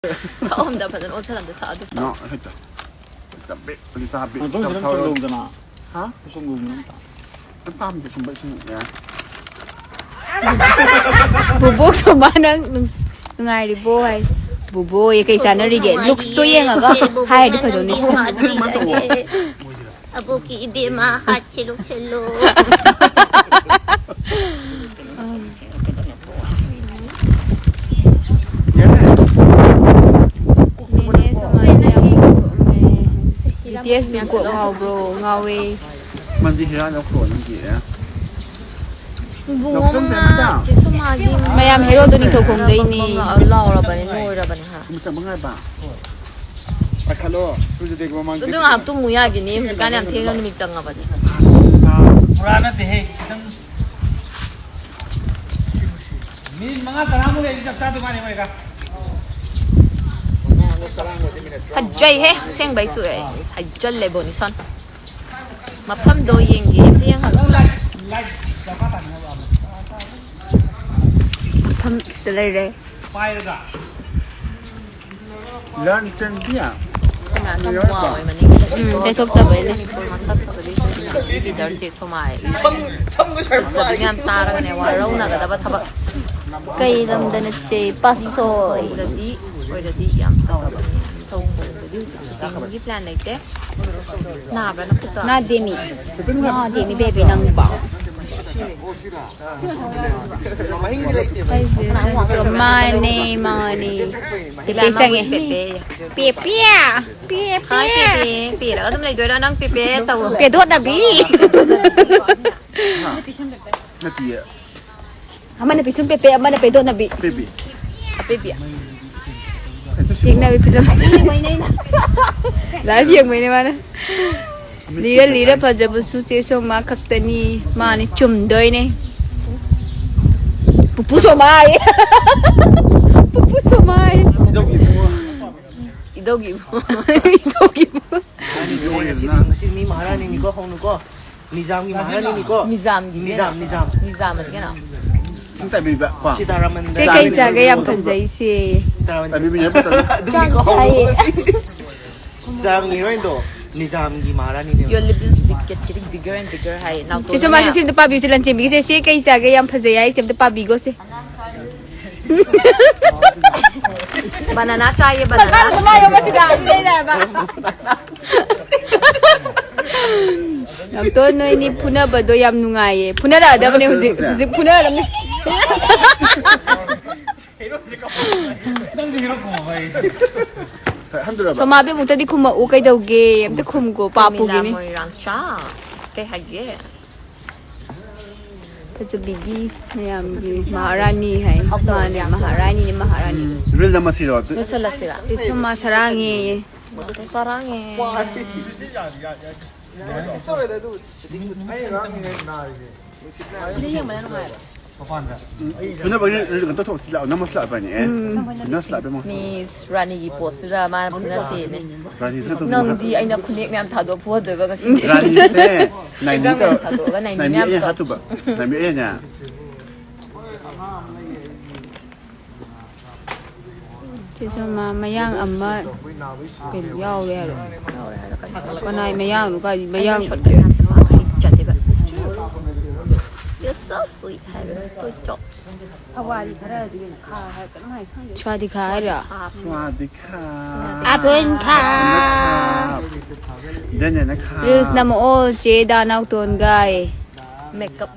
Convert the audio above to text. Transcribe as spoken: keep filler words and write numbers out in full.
ꯊꯛꯑꯝꯗ ꯐꯖꯅ ꯑꯣꯟꯁꯜꯂꯝꯗ ꯁꯛꯑꯗ ꯁꯛ꯫ No, ꯍꯦꯛꯇ ꯍꯦꯛꯇ ꯕꯦꯛ ꯑꯣꯏꯅ ꯆꯥ ꯕꯦꯛ ꯑꯗꯨꯝ ꯆꯥꯕ ꯁꯤꯗꯪ ꯊꯛꯑꯣ꯫ ꯆꯣꯡꯗꯧꯗꯅ ꯍꯥ? ꯆꯣꯡꯗꯧꯗꯅ ꯑꯝꯇ꯫ ꯑꯩ ꯄꯥꯝꯗꯦ ꯁꯨꯝꯕ ꯏꯁꯤꯡ ꯌꯥ꯫ ꯕꯨꯕꯣꯛ ꯁꯣꯃꯥ ꯅꯪ ꯅꯨꯡꯁ- ꯅꯨꯡꯉꯥꯏꯔꯤꯕꯣ ꯍꯥꯏ꯫ ꯕꯨꯕꯣꯛ ꯌꯦ ꯀꯩ ꯆꯥꯟꯅꯔꯤꯒꯦ? ꯂꯨꯛꯁꯇꯣ ꯌꯦꯡꯉꯒ ꯍꯥꯏꯔꯗꯤ ꯐꯗꯧꯅꯤ꯫ ꯑꯕꯣꯛꯀꯤ ꯏꯕꯦꯝꯃ ꯍꯥꯠꯁꯦ ꯂꯣꯛꯁꯜꯂꯣ꯫ ꯅꯦꯅꯦ ꯁꯣꯃꯥꯁꯦ ꯌꯥꯝ ꯄꯨꯊꯣꯛꯑꯝꯃꯦ꯫ ꯕꯤ ꯇꯤ ꯑꯦꯁ ꯇꯨ ꯀꯣꯛ ꯉꯥꯎꯕ꯭ꯔꯣ? ꯉꯥꯎꯋꯦ꯫ ꯃꯟꯗꯤ ꯍꯤꯔꯥ ꯂꯧꯈ꯭ꯔꯣ ꯅꯪꯒꯤ꯫ ꯕꯨꯡꯉꯣ ꯆꯦ ꯁꯣꯃꯥꯒꯤ ꯃꯌꯥꯝ ꯍꯦꯔꯣꯗꯣ ꯅꯤꯡꯊꯧꯈꯣꯡꯗꯩꯅꯤ꯫ ꯂꯥꯎꯔꯕꯅꯤ ꯅꯣꯏꯔꯕꯅꯤ ꯍꯥ꯫ ꯃꯆꯝ ꯉꯥꯏꯕ꯫ ꯄꯥꯏꯈꯠꯂꯣ꯫ ꯁꯨꯖꯗꯦꯒꯣ ꯃꯥꯡ꯫ ꯑꯗꯨ ꯉꯥꯏꯍꯥꯛ ꯇꯨꯝꯃꯨ ꯌꯥꯒꯤꯅꯤ ꯍꯧꯖꯤꯛꯀꯥꯟ ꯌꯥꯝ ꯊꯦꯡꯅ ꯅꯨꯃꯤꯠ ꯆꯪꯉꯕꯅꯤ꯫ ꯄꯨꯔꯥ ꯅꯠꯇꯦꯍꯦ ꯈꯤꯇꯪ꯫ ꯃꯤꯅꯤꯠ ꯃꯉꯥ ꯇꯔꯥꯃꯨꯛ ꯂꯩꯔꯗꯤ ꯆꯞ ꯆꯥꯗꯧ ꯃꯥꯜꯂꯦ ꯃꯣꯏꯒ꯫ ꯐꯖꯩꯍꯦ ꯑꯁꯦꯡꯕꯩꯁꯨ ꯑꯩ ꯍꯥꯏꯖꯜꯂꯦ ꯕꯣꯅꯤꯁꯣꯟ꯫ ꯃꯐꯝꯗꯣ ꯌꯦꯡꯒꯦ ꯑꯝꯇ ꯌꯦꯡꯍꯜꯂꯣ꯫ ꯃꯐꯝ ꯁꯤꯗ ꯂꯩꯔꯦ꯫ ꯄꯥꯏꯔꯒ꯫ ꯂꯟ ꯆꯦꯟꯕꯤꯌꯥ꯫ ꯀꯅꯥ ꯁꯝ ꯋꯥ ꯑꯣꯏ ꯃꯅꯤꯡꯗ꯫ ꯎꯝ, ꯇꯩꯊꯣꯛꯇꯕꯩꯅꯦ꯫ ꯃꯅꯤꯄꯨꯔ ꯃꯁꯛ ꯐꯖꯕꯤ ꯁꯣꯃꯥꯏ꯫ ꯁꯝꯒ ꯁ꯭ꯋꯥꯏ ꯐꯖꯕꯤ ꯃꯌꯥꯝ ꯇꯥꯔꯒꯅꯦ ꯋꯥꯔꯧꯅꯒꯗꯕ ꯊꯕꯛ꯫ ꯀꯩ ꯂꯝꯗꯅꯣ ꯆꯦ ꯄꯥꯁꯣꯏ? ꯑꯣꯏꯔꯗꯤ ꯑꯣꯏꯔꯗꯤ ꯌꯥꯝ ꯐꯒꯗꯕꯅꯤ꯫ ꯅꯤꯡꯊꯧ ꯈꯣꯡꯕꯗꯤ ꯍꯧꯖꯤꯛ ꯁꯨꯇꯤꯡꯒꯤ ꯄ꯭ꯂꯥꯟ ꯂꯩꯇꯦ꯫ ꯅꯥꯕ꯭ꯔꯥ ꯅꯈꯨꯠꯇꯣ? ꯅꯥꯗꯦꯃꯤ꯫ ꯅꯥꯗꯦꯃꯤ ꯕꯦꯕꯤ ꯅꯪꯕꯣ꯫ ꯃꯍꯤꯡꯗꯤ ꯂꯩꯇꯦꯕ꯫ ꯃꯥꯅꯦ ꯃꯥꯅꯦ꯫ ꯄꯦꯄꯦ ꯆꯪꯉꯦ꯫ ꯄꯦꯄꯦ꯫ ꯄꯦꯄꯦ꯫ ꯍꯥꯏ ꯄꯦꯄꯦ꯫ ꯄꯦꯄꯦ꯫ ꯄꯦꯔꯒ ꯑꯗꯨꯝ ꯂꯩꯗꯣꯏꯔꯥ ꯅꯪ ꯄꯦꯄꯦ ꯇꯧ? ꯄꯦꯗꯣꯠꯅꯕꯤ꯫ ꯅꯠꯇꯤꯌꯦ꯫ ꯑꯃꯅ ꯄꯤꯁꯨꯝ ꯄꯦꯄꯦ ꯑꯃꯅ ꯄꯦꯗꯣꯠꯅꯕꯤ꯫ ꯄꯦꯕꯤ꯫ ꯑꯄꯦꯕꯤ꯫ ꯌꯦꯡꯅꯕꯤ ꯐꯤꯂꯝ꯫ ꯂꯥꯏꯚ ꯌꯦꯡꯕꯩꯅꯦ ꯃꯥꯅ꯫ ꯂꯤꯔ ꯂꯤꯔ ꯐꯖꯕꯁꯨ ꯆꯦ ꯁꯣꯃꯥ ꯈꯛꯇꯅꯤ꯫ ꯃꯥꯅꯤ ꯆꯨꯝꯗꯣꯏꯅꯦ꯫ ꯄꯨꯄꯨ ꯁꯣꯃꯥ ꯍꯥꯏꯌꯦ꯫ ꯄꯨꯄꯨ ꯁꯣꯃꯥ ꯍꯥꯏꯌꯦ꯫ ꯏꯗꯧꯒꯤ ꯏꯕꯨꯡꯉꯣ꯫ ꯏꯗꯧꯒꯤ ꯏꯕꯨꯡꯉꯣ꯫ ꯏꯗꯧꯒꯤ ꯏꯕꯨꯡꯉꯣ꯫ ꯏꯗꯧꯒꯤꯗꯨꯅ꯫ ꯉꯁꯤ ꯃꯤ ꯃꯍꯥꯔꯥꯅꯤꯅꯤꯀꯣ ꯍꯧꯅꯨꯀꯣ꯫ ꯅꯤꯖꯥꯝꯒꯤ ꯃꯍꯥꯔꯥꯅꯤꯅꯤꯀꯣ꯫ ꯃꯤꯖꯥꯝꯒꯤ ꯅꯤꯖꯥꯝ ꯅꯤꯖꯥꯝ꯫ ꯅꯤꯖꯥꯝ ꯑꯗꯤ ꯀꯩꯅꯣ? ꯏꯁꯤꯡ ꯆꯥꯏꯕꯤꯕ ꯀꯣ꯫ ꯁꯤꯇꯥꯔꯥꯃꯟꯗ꯫ ꯁꯦ ꯀꯩ ꯆꯥꯒꯦ? ꯌꯥꯝ ꯐꯖꯩ ꯁꯦ꯫ ꯁꯤꯇꯥꯔꯥꯃꯟ꯫ ꯆꯥꯏꯕꯤꯕꯅꯦ ꯐꯖꯅ꯫ ꯆꯥꯛ ꯆꯥꯏꯌꯦ꯫ ꯁꯤꯇꯥꯔꯥꯃꯟꯒꯤ ꯍꯤꯔꯣꯏꯟꯗꯣ ꯅꯤꯖꯥꯝꯒꯤ ꯃꯍꯥꯔꯥꯅꯤꯅꯦ꯫ Your lips be getting bigger and bigger ꯍꯥꯏ꯫ ꯆꯦ ꯁꯣꯃꯥꯁꯦ ꯁꯤ ꯑꯝꯇ ꯄꯥꯕꯤꯌꯨ꯫ ꯆꯦ ꯂꯟꯆꯦꯟꯕꯤꯒꯤꯁꯦ ꯆꯦ ꯀꯩ ꯆꯥꯒꯦ? ꯌꯥꯝ ꯐꯖꯩ ꯍꯥꯏꯁꯦ ꯑꯝꯇ ꯄꯥꯕꯤꯒꯣ ꯁꯦ꯫ Banana ꯆꯥꯏꯌꯦ, banana꯫ ꯅꯥꯎꯇꯣꯟ, ꯅꯣꯏꯅꯤ ꯐꯨꯅꯕꯗꯣ ꯌꯥꯝ ꯅꯨꯡꯉꯥꯏꯌꯦ꯫ ꯐꯨꯅꯔꯛꯑꯗꯕꯅꯦ ꯍꯧꯖꯤꯛ꯫ ꯍꯧꯖꯤꯛ ꯐꯨꯅꯔꯛꯑꯗꯕꯅꯦ꯫ ꯍꯟꯗꯨꯔꯕ? ꯁꯣꯃꯥꯕꯦꯝ ꯑꯃꯨꯛꯇꯗꯤ ꯈꯨꯝꯃꯛꯎ ꯀꯩꯗꯧꯒꯦ? ꯑꯝꯇ ꯈꯨꯝꯒꯣ ꯄꯥꯞꯄꯨꯒꯤꯅꯤ꯫ ꯃꯣꯏꯔꯥꯡꯆꯥ꯫ ꯀꯩ ꯍꯥꯏꯒꯦ? ꯐꯖꯕꯤꯒꯤ ꯃꯌꯥꯝꯒꯤ ꯃꯍꯥꯔꯥꯅꯤ ꯍꯥꯏ꯫ ꯃꯥꯅꯦ, ꯃꯍꯥꯔꯥꯅꯤꯅꯦ, ꯃꯍꯥꯔꯥꯅꯤ꯫ ꯔꯤꯜ ꯅꯝꯃꯁꯤꯔꯣ? ꯂꯣꯏꯁꯜꯂꯁꯤꯔ? ꯁꯣꯃꯥ ꯁꯔꯥꯡꯉꯦ꯫ ꯃꯇꯣ ꯁꯥꯔꯥꯡꯉꯦ꯫ ꯐꯨꯅꯕ ꯔꯤꯜ ꯀꯩꯅꯣ ꯇꯧꯊꯣꯛꯁꯤ ꯂꯥꯛꯑꯣ, ꯅꯝꯃꯁꯤ ꯂꯥꯛꯑꯣ ꯏꯕꯥꯅꯤ꯫ ꯑꯦ, ꯐꯨꯅꯁꯤ ꯂꯥꯛꯑꯣ ꯏꯕꯦꯝꯃ꯫ ꯃꯤꯁ ꯔꯥꯅꯤꯒꯤ ꯄꯣꯠꯁꯤꯗ ꯃꯥꯅ ꯐꯨꯅꯁꯤꯅꯦ꯫ ꯔꯥꯅꯤ ꯁꯛꯇꯧꯁꯤ ꯅꯪꯗꯤ ꯑꯩꯅ ꯈꯨꯅꯦꯛ ꯃꯌꯥꯝ ꯊꯥꯗꯣꯛꯑ ꯐꯨꯍꯟꯗꯣꯏꯕ ꯉꯁꯤ꯫ ꯔꯥꯅꯤꯁꯦ ꯅꯥꯏꯃꯤ ꯃꯌꯥꯝ ꯇꯧ-, ꯊꯥꯗꯣꯛꯑꯒ ꯅꯥꯏꯃꯤ ꯅꯥꯏꯃꯤ ꯃꯌꯥꯝ ꯑꯩꯅ ꯇꯧ꯫ ꯍꯥꯠꯇꯨꯕ꯫ ꯅꯥꯏꯃꯤ ꯑꯩꯅ ꯆꯦ ꯁꯣꯃꯥ ꯃꯌꯥꯡ ꯑꯃ ꯀꯩꯅꯣ ꯌꯥꯎꯔꯦ ꯍꯥꯏꯔꯣ? ꯀꯅꯥꯏ ꯃꯌꯥꯡꯅꯣ? ꯀꯥꯏ ꯃꯌꯥꯡ? ꯁꯣꯔꯠꯀꯠ ꯌꯥꯝ ꯆꯠꯄ ꯍꯩꯖꯗꯦꯕ꯫ Sister, you're so sweet ꯍꯥꯏꯕ꯫ Good job꯫ ꯁ꯭ꯋꯥꯗꯤ ꯈꯥ ꯍꯥꯏꯔꯣ? ꯁ꯭ꯋꯥꯗꯤ ꯈꯥ꯫ ꯑꯥꯄꯟ ꯈꯥ꯫ ꯗꯦꯅꯦꯅ ꯈꯥ꯫ ꯔꯤꯜꯁ ꯅꯝꯃꯛꯑꯣ ꯆꯦ ꯗꯥ ꯅꯥꯎꯇꯣꯟꯒꯥꯏ꯫ Makeup